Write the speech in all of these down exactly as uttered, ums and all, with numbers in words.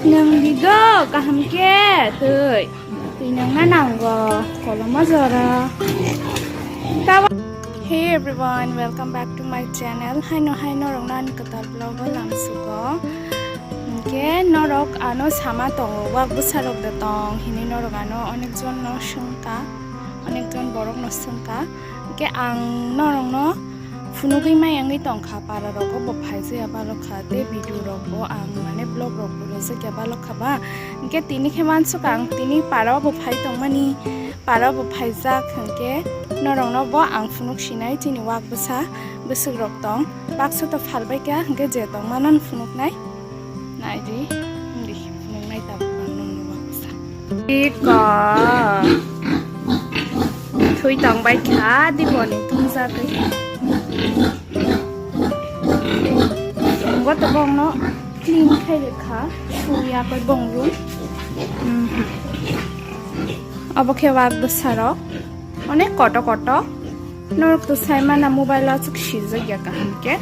Nang bigo kaham ke twi. Twi nang na nango kolomo jora. Tabo. Hey everyone, welcome back to my channel. Haino haino rok nani kwtal vlog o lamsugo. Hingke norok ano sama tongo, wak bwsarok da tong hini norok ano onek jon no swngkha, onek jon borok no swngkha. Hingke ang norok no phunugwi mayangwi tongkha, para rogo bo phaijaya balokha, tei video rok bo ang mane vlog rok bo rwjakya balokha ba. Hingke tini khe mansukha ang tini para o bo phai tongmani, para o bo phaijak hingke norok no bo ang phunuk sinai chini wak bwsa bwswk rok tong, baksa to phalbai kha hingke je tongmano phunuknai. Naidi, hindi, nungnai tabuk ang nungni wak bwsa. Iko. Thui tong bai kha, di boni thung jagwi. Bo to bongno clean khai rwkha, suya koi bong room. Mhm. Obo khe wak bwsarok. Onek koto koto. Norok to sai mana mobile o aswk sijak ya kaham khe.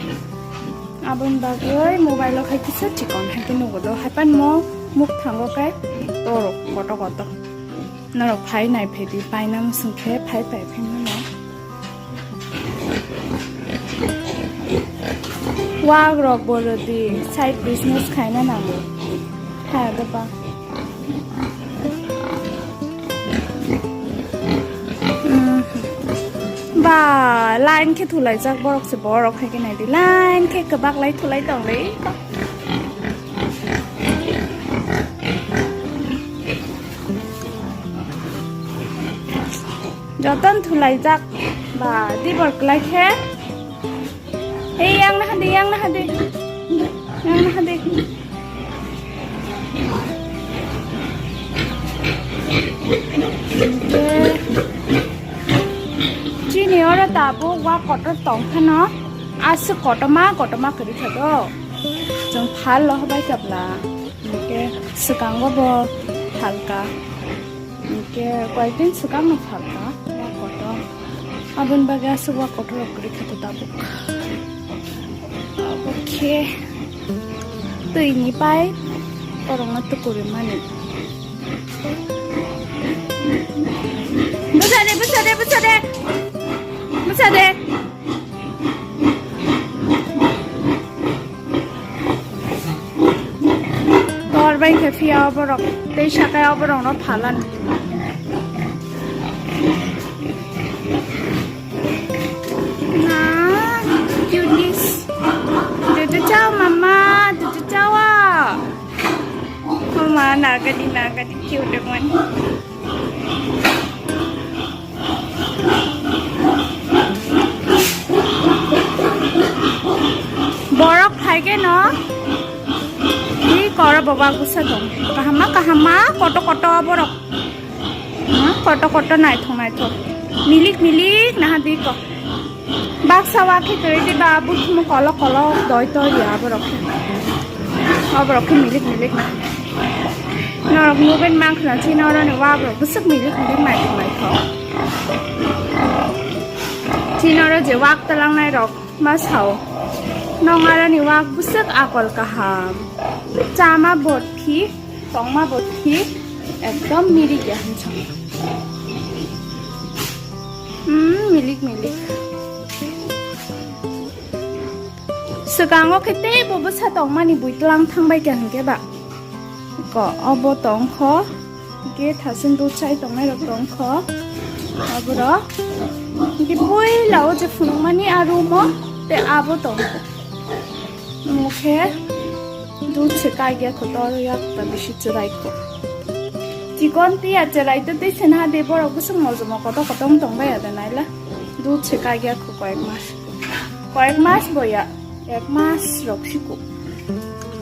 Aboni bagwi mobile o khai kisa chikon hai khe nugo do. Haipan mo muk thango khe toro koto koto. Norok phai nai phai di paina musung khe phai phai phai mano. Wak rok bo rwdi side business khaina nango. Hai do ba. Mm. Ba, line khe thulaijak borok se borok hai khe naidi. Line khe kwbak lai thulai tong le. Joton thulaijak ba, dibor kwlai khe. Ei, yang naha di, yang naha di. Yang naha di. Chini oro tabuk wak kotor tong phano, aswk kotorma kotorma kwrwi kha do. Chwng phal lo bai kabla. Hingke swkango bo phalka. Hingke koyekdin swkangno phalka wak kotor. Aboni bagwi aswk wak kotor rok kwrwi kha to tabuk. Obo khe twini pipe borokno tukurimani. Bwsa de, bwsa de, bwsa de. Bwsa de. Tor bai khe phiya oborok tei sakai oborokno phalan. Na, cuties. Dudu chao, mama, dudu chao. Mama, nagadi, nagadi, cute man. Borok phaikhe no, hi koro boba gusa dong. Kahama, kahama, koto, koto borok. Hmm, koto, koto, naithok, naithok. Milik, milik, naha di ko. Baksa wa khe kwrwi di ba, buthum kolo, kolo, doi, toi, ya, borok. O borok khe milik, milik, na. Norok nugwi mankha na, chini oro ni wa borok bwswk milik, milik, naithok, naithok. Chini oro je wak talangnai rok ma sao, nong aroni wak bwswk akol kaham, chama bo thik, tongma bo thik, ekdom mirik ya hinwi sao. Hmm, milik milik. Swkango khe teibo bwsa tongmani bui tlang thangbai kha hinkhe ba. Ko, obo tongkho. Hingke thasing dud chai tongnai rok tongkho. Aborok. Hingke puila o je phunukmani a room o tei abo tongkho. Omo khe dud se kaiya kho, toro yakta bisi chwrai kho. Chikon tiya chwrai tei tei sena de borok bwswk mojomo kotor kotor wng tongbai ya de naila. Dud se kaiya kho koyek mas. Koyek mas bo ya. Ek mas rok siko.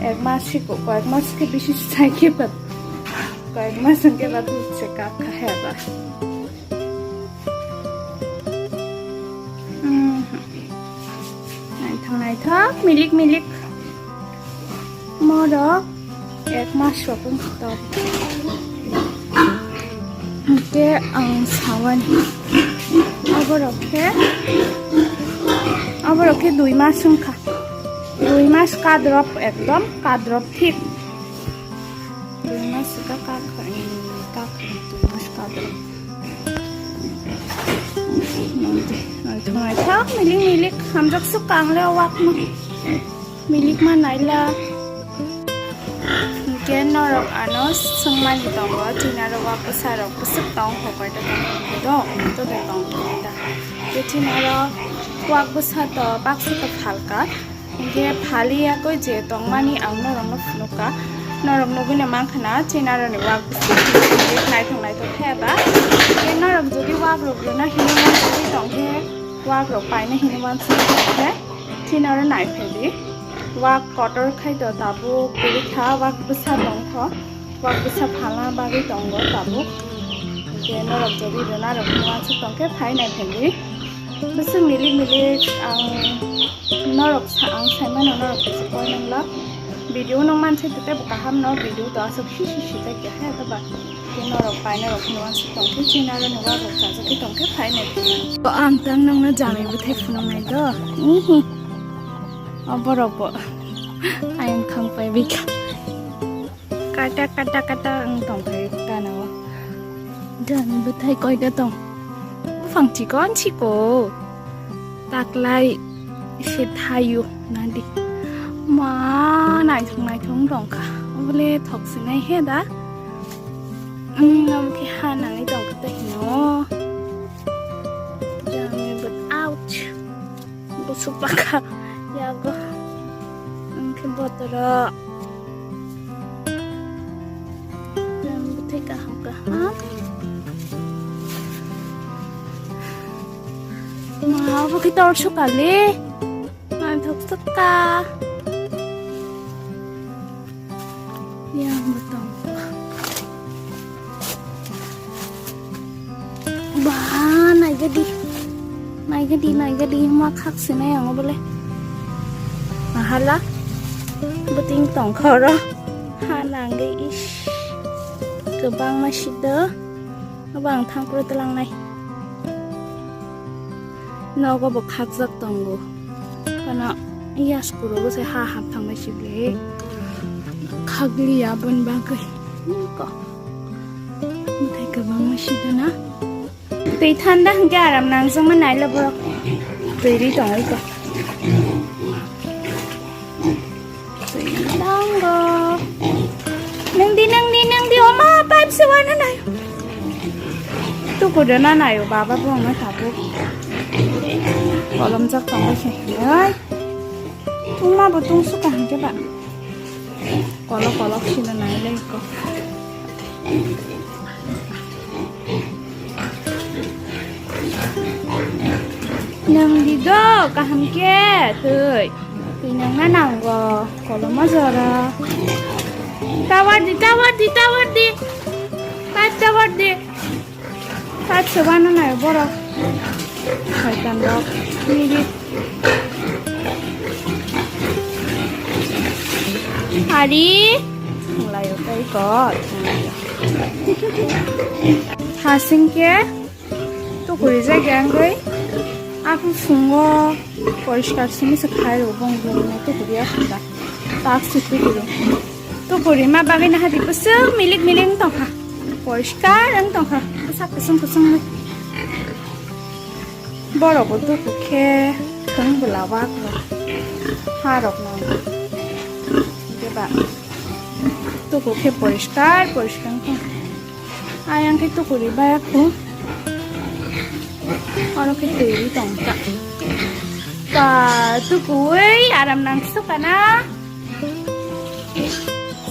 Ek mas siko, koyek mas khe bisi sai khe ba. Koyek mas hwnkhe ba dud se kap kha he ba. Mhm. Naithok naithok, milik milik. Morok ek mas rok wng tok. Hingke ang sawani. Oborok khe, oborok khe dui mas wngkha. Dui mas kadrop, ekdom kadrop thik. Kak, kak, kak, twi mas kak. Naithok, naithok, milik, milik, hamjak suk kang le wak no. Milik ma naila. Hingke norok ano swngmani tongo, chini aro wak bwsa rok bwswk tong, hokoi ta tong, do, do de tong, da. Hingke chini aro wak bwsa to baksa to phalka. Hingke phali yagoi je tongmani ang norokno phunukha. Norok nugui no mankha na, chini aroni wak bwswk naithok naithok khe ba. Hingke norok jodi wak rok rwna hinwi mansugui tongkhe, wak rok paina hinwi mansugui tongkhe, chini aro naiphedi. Wak kotor khai to tabuk kwrwi kha, wak bwsa tongkho, wak bwsa phalna bagwi tongo tabuk. Hingke norok jodi rwna rok hinwi mansuk tongkhe phai naiphedi. Bwswk milik milik ang norok sa-, ang saimano norok kisa koi nangla. Video no manse tete bo kaham no, video to aswk si si si tai khe to ba. Ke norok pai norok no wansuk tongkhe, chini aro no wak rok chajak khe tongkhe phai nai khe. To ang tang nongno jamai bwthai phunuk nai do. Ihi. O borok bo. Ayang thang pai bika. Kata, kata, kata, ang tong phai gana o. Jani bwthai koita tong. Buphang chikon chiko. Taklai se thaio nadi. Ma naithok naithok tongkha. Obole thok sinai he da. Hmm, obo khe ha nangwi tongkha ta hino. Jani but ouch. Busu pakha yago. Ang khe botoro. Yang bwthai kaham kaham. Ma, bo khe tor sukali. Naithok sukha. Yang bo tong. Ba, naigadi. Naigadi, naigadi, ma khak sinai ang bole. Mahala. Buting tong khoro. Ha nangwi ish. Kwbangma sido. Abo ang thangkro tlangnai. Nogo bo khakjak tongo. Kana yaskuro bo se ha hap thangbai sibli. Khagli abon bagwi. Ko. Mutai kwbangma sidana. Twi thanda hwnkhe aram nangjakma naila borok. Twi ri tongwi ko. Twi nango. Nangdi, nangdi, nangdi, oma, pipe se wana nayo. Tukudo na nayo, baba bo wngna tabuk. Kolomjak tongo se. Oi. Tungma bo tungsukha hwnkhe ba. Kolok kolok sino nailai ko. Nangdi do kaham khe twi. Twi nangna nango koloma jora. Tower di, tower di, tower di. Pipe tower di. Pipe se wana nayo borok. Shaitan rok. Nidi. Ari. Layo tei kot. Hasing ke. Tukuri jagya wngwi. Aku phungo poriskar simi se khai rw bong bong tukuri asukha. Tak si tukuri. Tukuri ma bagwi na hadi bwswk milik milik wng tongkha. Poriskar wng tongkha. Sak kusung kusung. Borok bo tuku khe thwng bwla wak rok ha rok no. Hwnkhe ba tuku khe poriskar poriskar wng tong. Ayang khe tukuri baya khu. Oro khe twi tong ta. Ba tukuwi aram nang sukha na.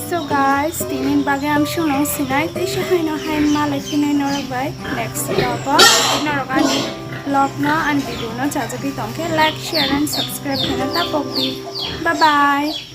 So guys, tini bagwi ang sungno sinai tei se haino hai malai phinai norok bai next vlog o norok ani vlog no ani video no chajagwi tongkhe like, share and subscribe khaina ta pokdi. Bye bye.